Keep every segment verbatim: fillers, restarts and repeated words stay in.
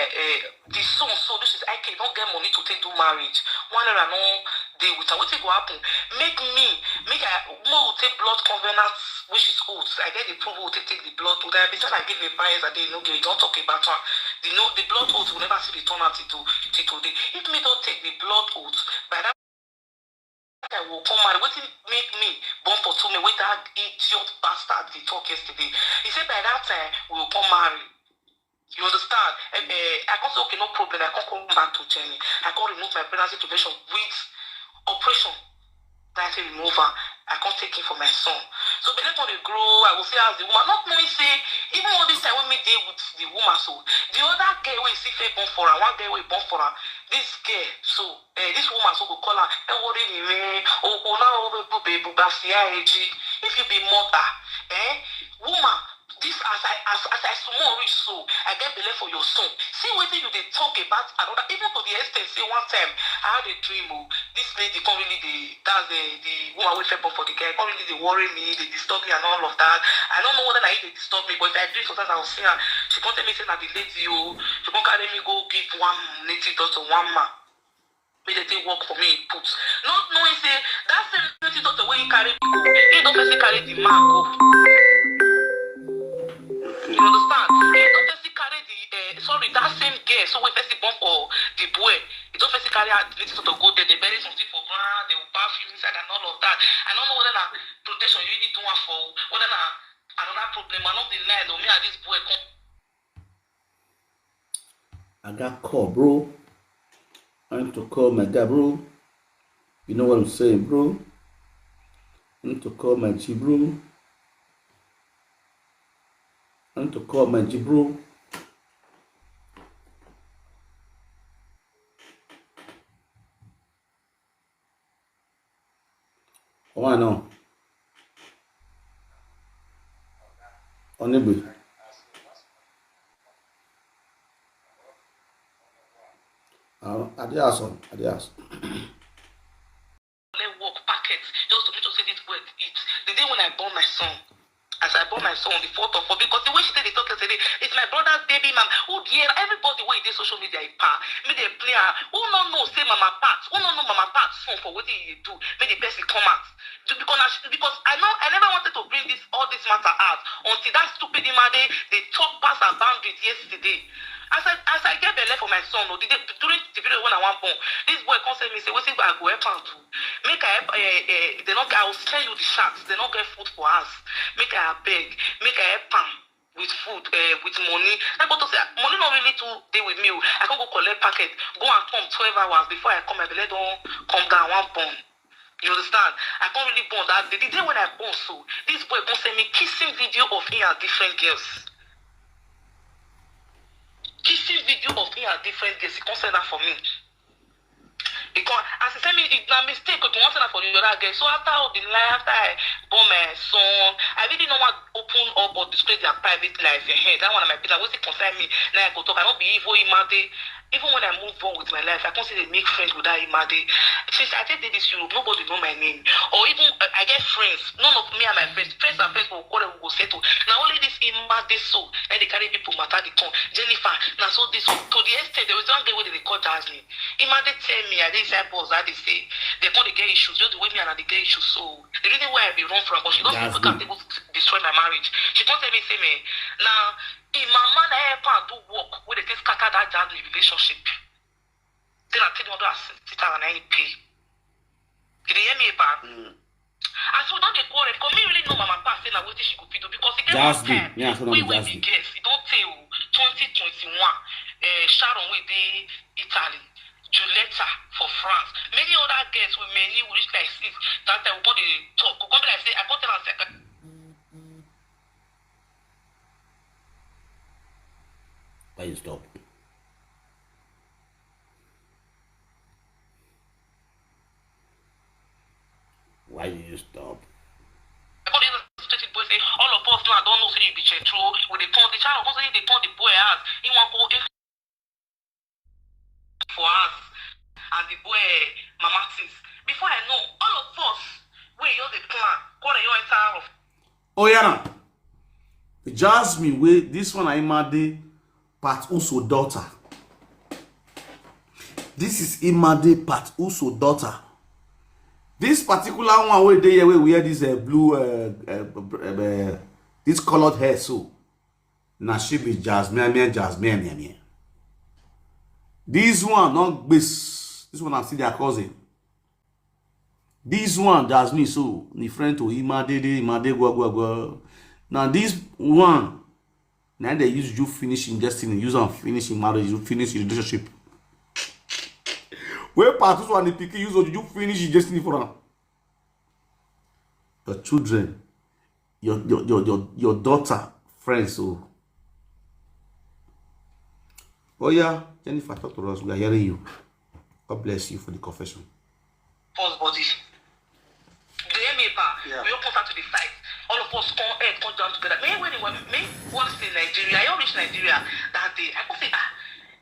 eh, eh, the son, so this is I K, don't get money to take do marriage. One naira no dey with am. Wetin go happen? Make me, make I, mo take blood covenant, which is oath. I get the proof, we take take the blood oath. I be tell I give the price, I dey no get, don't talk about am. The, no, the blood oath will never see return am till to, till today. If me don't take the blood oath, by that time we will come marry. Wetin make me born for two men? With that idiot bastard they talk yesterday. He said by that time we will come marry. You understand? Eh, eh, I can't say, okay, no problem. I can't come back to Jenny. I can't remove my pregnancy prevention with operation. That I remove her. I can't take him for my son. So belle come dey grow. I go see as the woman, not knowing say, even all this time when me dey with the woman, so the other girl wey see fair born for her, one girl wey born for her, this girl, so, eh, this woman so go call her, "Don't worry me, man. Oh, oh, now, oh, baby, baby, baby, see, I G. If you be mother, eh, woman, this as I, as, as I small reach, so I get belle for your son. See wetin you dey talk about another, even to the extent say one time I had a dream, oh, this lady come really dey, that's the, the woman wey fair born for the girl, come really dey worry me, dey disturb me and all of that. I don't know whether na he dey disturb me, but if I dream sometimes I will see her. She come tell me say na the lady, oh, she come carry me go give one native doctor, one man. Make dem take work for me, put. Not knowing say that same native doctor wey he carry me go, he don first carry the man go. You understand? He don first carry the, eh, sorry, that same girl. So we first born for the boy. He don first carry her, the native doctor, go there. They bury something for ground. They will baff you inside and all of that. I don't know whether na protection you need to want for, whether na another problem. I no dey lie, no, me and this boy come. I got call, bro. I need to call my guy, bro. You know what I'm saying, bro? I need to call my G, bro. I need to call my G, bro. Why not? Onigbe. Uh, I dey ask am, I dey ask. Let work packet just to make sure say this boy eat. The day when I born my son, as I born my son, the fourth of all, because the way she take dey talk yesterday, it's my brother's baby mama. Who dare, everybody wey dey social media, e pa, make dem play am. Who no know say Mama Pat? Who no know Mama Pat son for wetin he dey do? Make the person come out. Ju-, because na she, because I know, I never wanted to bring this, all this matter out until that stupid Imade dey talk pass her boundaries yesterday. As I, as I get belle for my son, oh, the day, during the period when I wan born, this boy come say me say, "Wetin I go help am do? Make I help, eh, eh, they no, I will sell you the shots. They no get food for us. Make I beg, make I help am with food, eh, with money." I go to say, "Money no really too dey with me, oh." I come go collect packet, go and come twelve hours before I come, my belle don come down, I wan born. You understand? I can't really born that day. The day when I born, so this boy come send me kissing video of him and different girls. Kissing video of him and different girls. He come send that for me. He come, as he send me, it na mistake, but he want send that for the other girl. So after all the lie, after I born my son, I really no want open up or disclose their private life. Eh, that one na my business. Wetin concern me? Now I go talk. I no be evil Imade. Even when I move on with my life, I can't say they make friends with that Imade. Since I take this Europe, nobody know my name. Or even, uh, I get friends. None of me and my friends, friends and friends will quarrel, we go settle. Now only this Imade so, and they carry people matter the come. Jennifer, now so this one. To the extent, there was one girl wey they call Jasmine. Imade tell me, I dey inside bus that they say, they come dey get issues, just the way me and her dey get issues. So the reason why I be run from, but she don't Jasmine. Look at people destroy my marriage. She come tell me, say me, now, in my man, I help her do work, where they take scatter that Jasmine relationship. Then I tell you, I sit down and I pay. Did you hear me, Epa? Mm. As we don dey quarrel, because me really know Mama Pat say na wetin she go fit do, because e get one Jasmine, time, me, I saw we, that we be Jasmine. Girls, e don tey o, twenty twenty-one, eh, Sharon wey dey Italy, Giulietta for France, many other girls wey many we reach like six. That time we come dey talk, we come be like say, I come tell am say, I can Why you stop? Why did you stop? I come dey straight to the boy say, all of us now, I don't know say you be Chetro. We dey turn the child, come say they turn the boy house. He wan go in for house. And the boy, Mama things. Before I know, all of us, we just dey plan. Quarrel, you enter house. Oh, yeah, now. Jasmine, wey this one, Imade, Pat Uso daughter. This is Imade Pat Uso daughter. This particular one wey dey here, wey wear this uh, blue, uh, uh, uh, uh, this colored hair, so na she be Jasmine, Jasmine, Jasmine. This one not this. This one I see their cousin. This one Jasmine, so the friend to Imade, Imade, go go go. Now this one, now they use you finishing destiny, use and finishing marriage, you finish relationship. Where part this one the pikin use you finish destiny for am? Your children, your your your your, your daughter, friends. So, oh yeah, Jennifer, talk to us. We are hearing you. God bless you for the confession. First body. The M A pa, yeah, we all come out to the fight. All of us come head, come down together. Me when it was me was in Nigeria, I reached Nigeria that day. I come say, ah,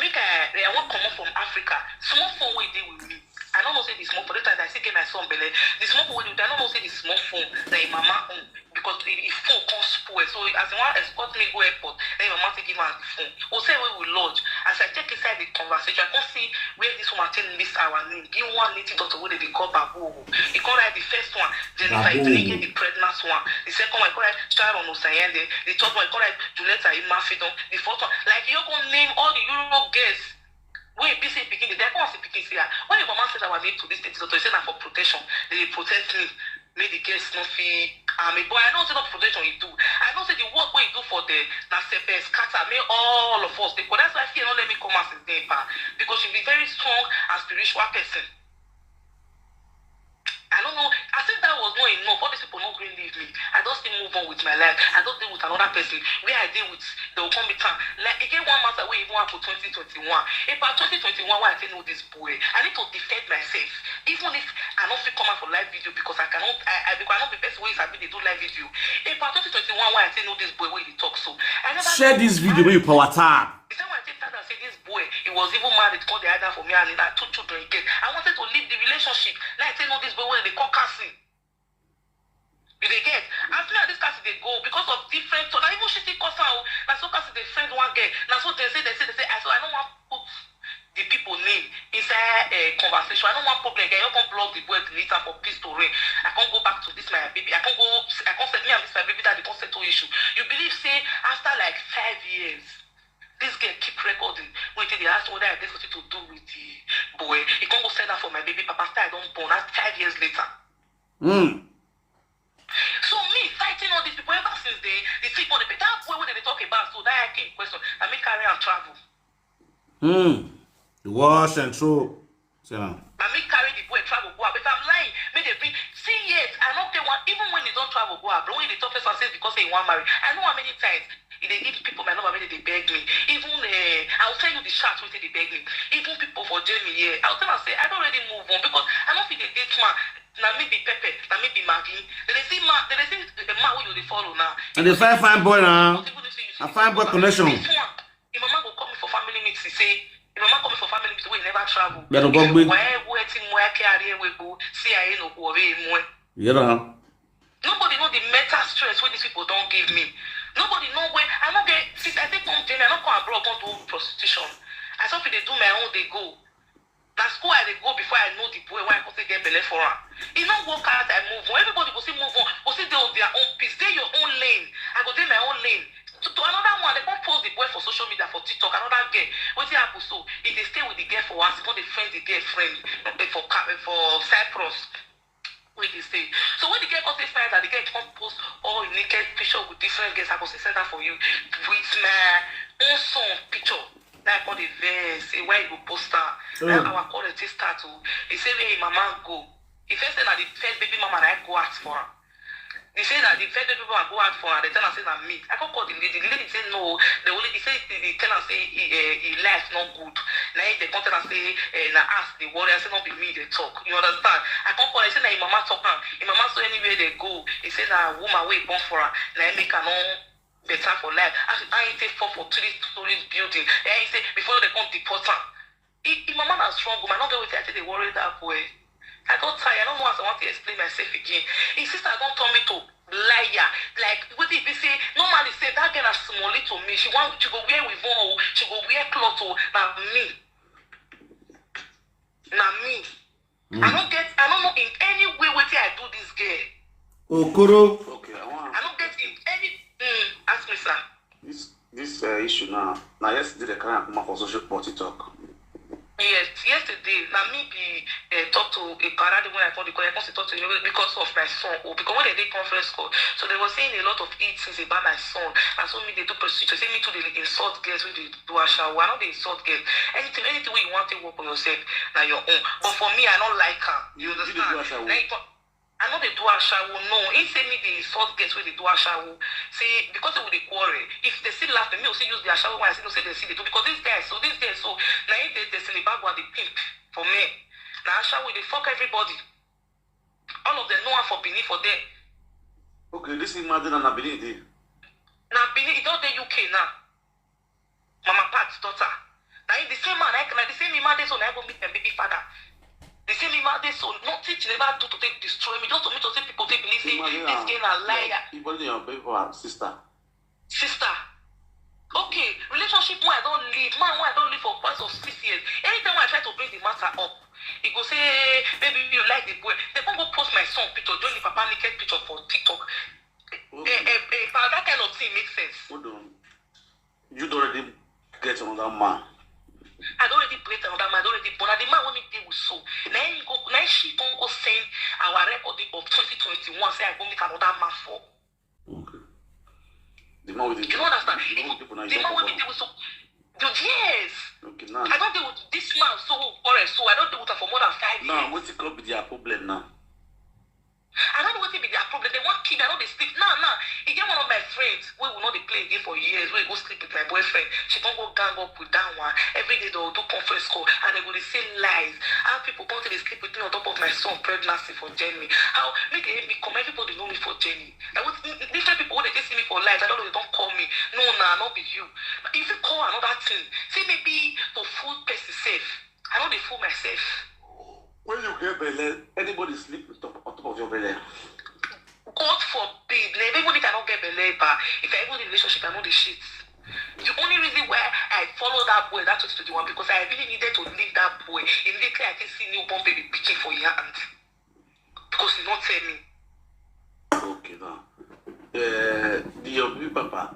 make I, I want come up from Africa. Small phone wey dey with me. I don't know say the small phone. That time I still get my son belle. The small phone wey dey with me, I don't know say the small phone na him mama own, because the, the phone come spoil. So as he wan escort me go airport, then him mama take give am the phone. We say we will lodge. As I check inside the conversation, I come see where this woman take miss our name. Give one native doctor wey dey dey call Babu Owo. He come write the first one, Jennifer Babu Itunike, Owo, the pregnant one. The second one, he come write Sharon Osayende. The third one, he come write Julieta Imafidon. The fourth one, like, you go name all the Euro girls. Wey be say pikin, they come and say pikin say, ah, when your mama send our name to this native doctor, you say na for protection. They dey protect me. Make the girls no fit. Um, but I know say no protection you do. I know say the work wey you do for them, na sepe scatter. Make all of us dey. That's why fear no let me come out since then, pa. Because she be very strong and spiritual person. I don't know. I think that was not enough. All these people not going to leave me. I don't still move on with my life. I don't deal with another person. Where I deal with, they will come with time. Like, again, one matter wey even happen twenty twenty-one. About twenty twenty-one, why I didn't know this boy. I need to defend myself. Even if I don't feel come out for live video, because I cannot, I, I, because I don't be person wey sabi dey do live video. About twenty twenty-one, why I didn't know this boy wey dey talk so. I never Share this video wey you power tap. The time I take that and say this boy, he was even married, called the other for me, and he had two children again. I wanted to leave the relationship. Now I say no, this boy wey dey call Cassie. You dey get? As me and this Cassie dey go because of different. So now even she still cause her. Now so Cassie dey friend one girl. Now so they say, they say, they say. I so I don't want put the people name inside a conversation. I don't want problem. I can't block the boy, delete am for peace to reign. I can't go back to this my baby. I can't go. I can't say me and this my baby that they can't settle issue. You believe say after like five years, this girl keep recording. Wait till they ask whether I get something to do with the boy. He can't go send her for my baby papa after I don't born. That's five years later. Hmm. So me fighting all these people ever since they the thing for the that boy wey they talk about, so that I came question. I make carry and travel. Hmm. Wash and throw. So now. I make carry the boy travel go out. If I'm lying, make they bring. See yet, I don't pay one. Even when they don't travel go out, bro, when they talk first and say because they want marry, I know how many times he dey give people my number, make they beg me. Even uh, I'll tell you the chat wey they beg me. Even people for Germany, yeah, I'll tell them say I don't already move on because I don't feel the date man. Na me be Pepe, na me be Maggie. They dey see ma, they dey see the man wey you dey follow now. And the fine fine boy now. A fine boy connection. This one, the mama go call me for family meeting say, the mama call me for family meeting wey he never travel. Yàtọ̀ gbọ́ gbé. Wẹ́ẹ́ wẹ́ẹ́ tí mo ẹ́ kí ariwo egbò sí ayé ló kú ọ̀rẹ́ mu ẹ́. Yẹ́rọ. Nobody know the mental stress wey these people don give me. Nobody know where I no get since I take come Germany, I no come abroad come do prostitution. I suffer dey do my own dey go. Na school I dey go before I know the boy wey I come take get belle for am. E no work out, I move on. Everybody go still move on, go still dey on their own peace, dey your own lane. I go dey my own lane. To, to another one, they come post the boy for social media for TikTok, another girl. Wetin happen so? He dey stay with the girl for house, he come dey friend the girlfriend eh, for Ca- eh, for Cyprus. Wey dey stay. So when the girl come take find out, the girl come post all him naked picture with different girls. I go still send that for you with my own son picture. Now I call the verse. Say why you go post her? Now our call the start to. He say where him mama go. He first say na the first baby mama na I go ask for am. He say na the first baby mama go ask for am. They tell am say na me. I come call the lady. The lady say no. The only he say he, he tell am say he, uh, he life not good. Na him they come tell am say uh, na ask the worry. I say no be me they talk. You understand? I come call. I say na him mama talk am. Him mama so anywhere they go. He say na woman wey born for am. Na him make am no better for life. I I take four for three stories building. And he say before they come deport am. He, he mama na strong woman. I don't get wetin I take dey worry that boy. I don tire. I don't know as I want to explain myself again. His sister don turn me to liar. Like wetin be say normally say that girl na small to me. She want she go wear with one o, she go wear cloth o. Na me. Na me. I don't get, I don't know in any way wetin I do this girl. Okoro. Okay, I want I don't get in any. Mm, ask me, sir. this this uh, issue now. Now yesterday they carry come for social party talk. Yes, yesterday, na me be uh, talk to a parade when I come the call, I come to talk to you because of my son. Oh, because when they did conference call, so they were saying a lot of ill things about my son. And so me they do procedure. Say me too they insult girls when they do ashawo. I know they insult girls. Anything, anything wey you want to work on yourself, na your own. But for me, I don't like her. You You- you dey understand? do ashawo? Na you talk- I know they do ashawo. No, he say me they insult girls when they do ashawo. Say because we dey quarrel. If they still laugh, me will say use the ashawo when I say no say they see they do because this guy so this guy so now he dey destiny bag one the pimp for me. Now ashawo they fuck everybody. All of them know her for Benin for there. Okay, this is Madina na Benin dey. Now Benin, he don't dey U K now. Mama Pat's daughter. Now the same man, I can the same man they so now go meet my baby father. The same man they so nothing she never do to take destroy me. Just to me to say people they believe say this girl a liar. You body your baby for her sister. Sister. Okay, relationship when I don't live, man when I don't live for past of six years. Anytime when I try to bring the matter up, he go say maybe you like the boy. They won't go post my son picture, join the papa naked picture for TikTok. Okay. Eh, eh, eh, but that kind of thing makes sense. Hold on. You don't already get another man. I don't already break down that man, I don't already born. The man when me deal with so. Now he go, now she don't go send our record of twenty twenty-one. Say I go make another man for. Okay. The man with the You don't understand? The man with the people now. The man when me deal with so. You, yes. Okay, now. I don't deal with this man so or so. I don't deal with her for more than five Now, years. what could be their problem now? I don't know what be their problem. They want kill me. I know they sleep. Now, now, he get one of my friends. We will not dey play again for years. We go sleep with my boyfriend. She don't go gang up with that one. Every day they'll do conference call and they go dey say lies. How people come to dey sleep with me on top of my son pregnancy for Jenny? How make they hate me come? Everybody know me for Jenny. Now what different people when they see me for life, I don't know they don't call me. No, nah, not be you. But if you call another thing, say maybe to fool person safe. I know they fool myself. When you get belly, anybody sleep on top, on top of your belly. God forbid. Now, even if I don't get belly, but if I even in relationship, I know the shit. The only reason why I follow that boy that twenty twenty-one because I really needed to leave that boy immediately. I can see newborn baby picking for your hand because he not tell me. Okay, now. Uh, the your baby papa,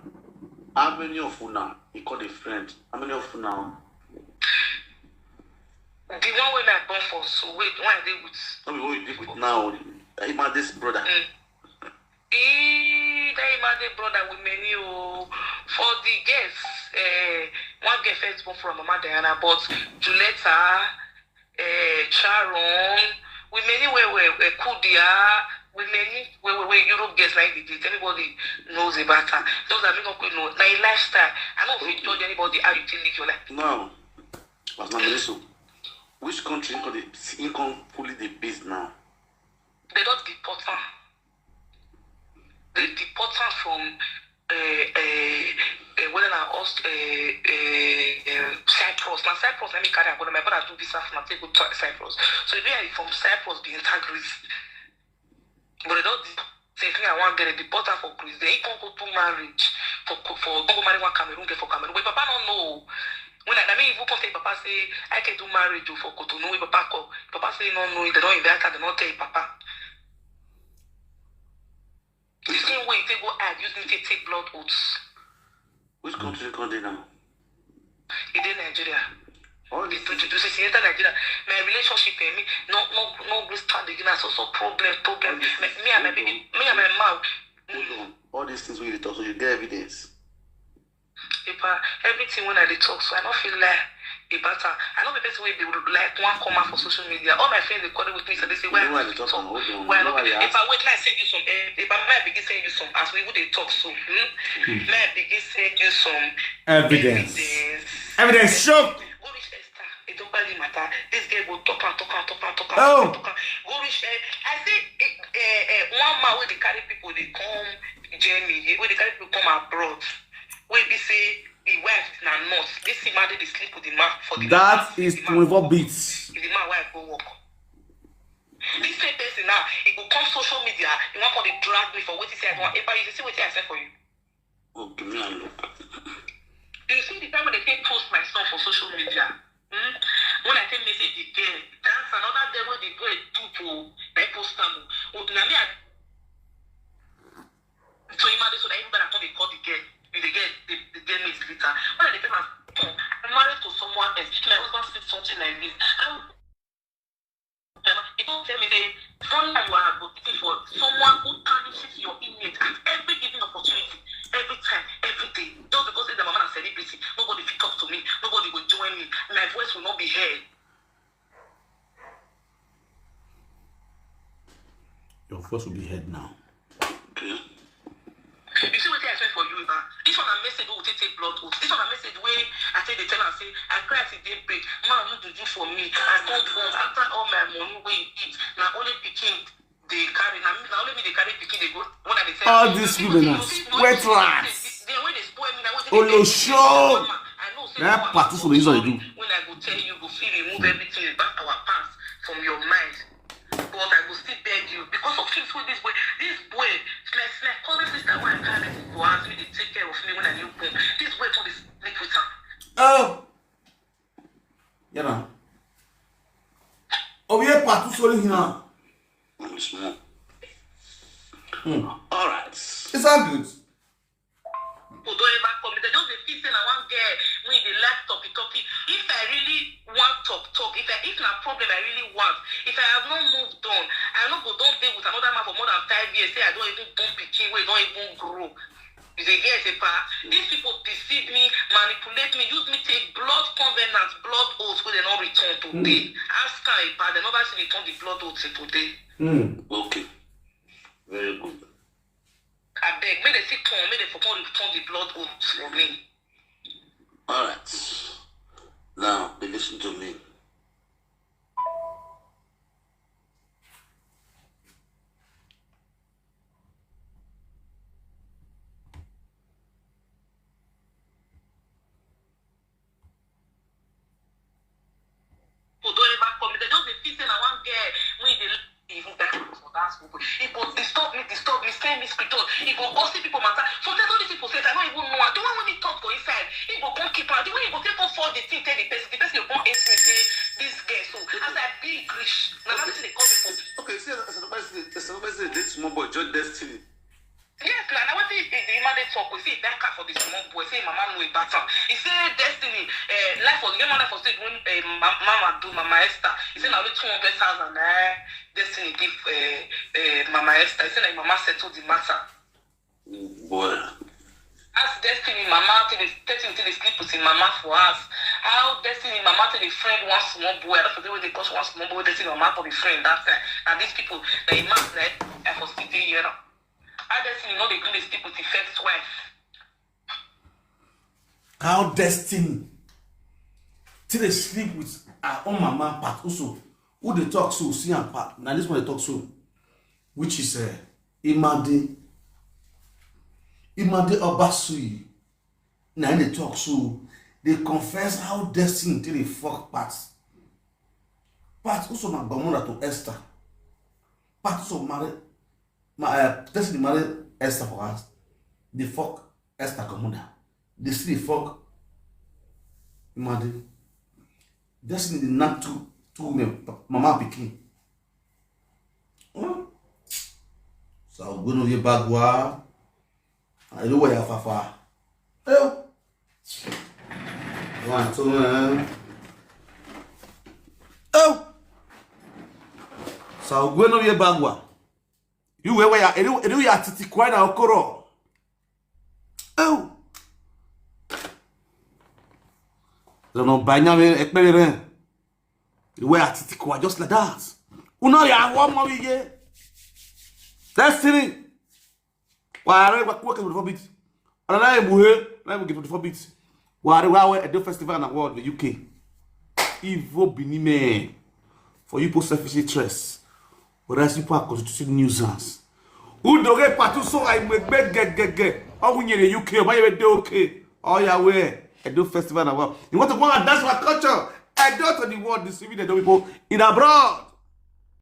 how many of you now? He called a friend. How many of you now? The one when I born for so wait, when I did with Not be what you did with now. Him and this brother. Ee, that Imade brother with many oh. For the girls, eh, one girl first born from Mama Diana, but Juletta, eh, Sharon, with many where where eh, Kudia, with many where where where Europe girls like the date. Everybody knows about her. Those that me not know. Now lifestyle. I don't feel judge anybody how you take live your life. Now, as my minister, which country you can, you can fully the base now? They don't deport her. They deport her from uh, uh, uh, whether na Aust- uh, uh, uh, Cyprus. Now Cyprus, let me carry her. But my brother do visa for my take go to Cyprus. So if you are from Cyprus, be enter Greece. But they don't say if I want get a deport her for Greece. They can't go to marriage for for go marry one Cameroon girl for Cameroon. But papa don't know. When I, I mean, if you come say papa say I can do marriage for Cotonou, if papa call, papa say no no, they don't invite her, they don't tell papa. The same way they go hide using take take blood oaths. Which country you can dey now? He did Nigeria. All They this to do this enter Nigeria. My relationship and me no no no we stand again. So so problem problem. Me, me and my baby, me and my mouth. Hold on. All these things we dey talk, so you get evidence. Epa, everything when I dey talk, so I don't feel like about her. I know the person will be like one come out for social media. All my friends they call it with me, so they say, why You know why you they talk talk? now? Hold on. Why You know not? why you ask? Epa, wait, like send you some. Eh, Epa, may I begin send you some as we would they talk so. Hmm? May I begin send you some Evidence. evidence. Evidence show. Go reach Esther. It don't bali matter. This girl go talk and talk and talk and talk and Oh. talk and talk. Go reach. Eh, I say, eh, eh, eh, one man where they carry people they come Germany, where they carry people come abroad. Where they say the wife na not. This man they sleep with the man for the That man. is The man twenty-four go- beats. The man wife go work. This same person now, he go come social media. He want for the drag me for what he said. Epa, you see what I said for you. Okay, me and look. You see the time when they take post my son for social media. Hmm? When I take message the girl, that Another girl wey the boy do to, na him post am o. O, na me I, so him dey, so na him better come dey call the girl. The girl, the, the girl names later. When I dey tell am, "Hmm, I'm married to someone else. My husband said something like this." And he don tell me say, "Sonia, you are advocating for someone who tarnishes your image at every given opportunity, every time, every day. Just because say the mama na celebrity, nobody fit talk to me, nobody go join me, my voice will not be heard." Your voice will be heard now. You see wetin I send for you, Iba? This one na message wey we take take blood oath. This one na message wey I take dey tell am say, "I cry as e dey break. Man, no do do for me. I come born after all my money wey e eat. Na only pikin dey carry. Na me, na only me dey carry pikin dey go." When I dey tell All you, these you see women wetin, na you see sweat wetin, rats. The way they spoil me, na wetin dey Olosho. I know say Na no, Patu so dey use on dey do. When I go tell you, go feel remove everything, back our past from your mind. But I go still beg you because of things wey this boy, this boy, my, my cousin sister wey I carry for house, wey dey take care of me when I new born. This boy come dey sleep with am. Oh. Yeah, na. Obiye Patu sorry hina. Small. Hmm. All right. It's all good. People don ever call me. They just dey feel say na one girl wey dey like talky talky. If I really want talk talk, if I, if na problem I really want, if I have not moved on, I no go don dey with another man for more than five years. Say I don even born pikin wey don even grow. You dey hear say pa? These people deceive me, manipulate me, use me take blood covenant, blood oath wey dem no return today. Ask am about, dem never see return the blood oath till today. Hmm. Okay. Very good. Abeg, make dem still come, make dem for come return the blood oath for me. All right. Now, they listen to me. People don ever call me. They just dey feel say na one girl wey dey even back for that school. He go disturb me, disturb me, send me screenshot. He go gossip people matter. Sometimes all these people say, I don't even know. The one wey me talk for inside, he go come keep am. The way he go take come forward the thing, tell the person, the person go come hate me say, "This girl." So as I big reach, na that thing they call me for. Okay, see, as a person, as a person, this small boy, John Destiny. Yes, na, na wetin the, the man dey talk. We see that car for the small boy. Say mama know about am. He say Destiny, uh, life for the man for stage when uh, ma- mama do, Mama Esther. He say na only two hundred thousand na Destiny give uh, uh, Mama Esther. He say na him mama settle the matter. Boy. Ask Destiny mama till they, Destiny till they sleep with him mama for house. How Destiny mama till they friend one small boy? I don't know what they call one small boy. Destiny mama for the friend that time. And these people, they must like I for still dey here now. How Destiny no dey gree dey sleep with him first wife? How Destiny till they sleep with her own mama, Pat Uso. Who they talk so? See and Pat. Now this one they talk so, which is uh, Imade. Imade Obasui. Now they talk so. They confess how Destiny till they fuck Pat. Pat Uso na Gomora to Esther. Pat Uso marry, ma, uh, Destiny marry Esther for us. They fuck Esther Gomora. They still dey fuck Imade. Destiny dey knack two two women, pa- mama pikin. Hmm? So I go no ye bagwa. I know where you fafa. Oh. One two man. Oh. So I go no ye bagwa. You where where you you you titi kwai na okoro. Oh. Don't know by now ekpere. You where titi kwai just like that. Una ya wa mo ye. Destiny. Why are we working with forbid? And I am here, I will give the forbid. Why are we at the festival and award the U K? Evil Benin man. For you post selfish interest. Whereas you are constituting nuisance. Who do get Pat Uso I make beg get get get. Oh, we in the U K, why you dey okay? Oh, yeah, where? Edo Festival and award. You want to go and dance my culture? Edo to the world, deceiving the people in abroad.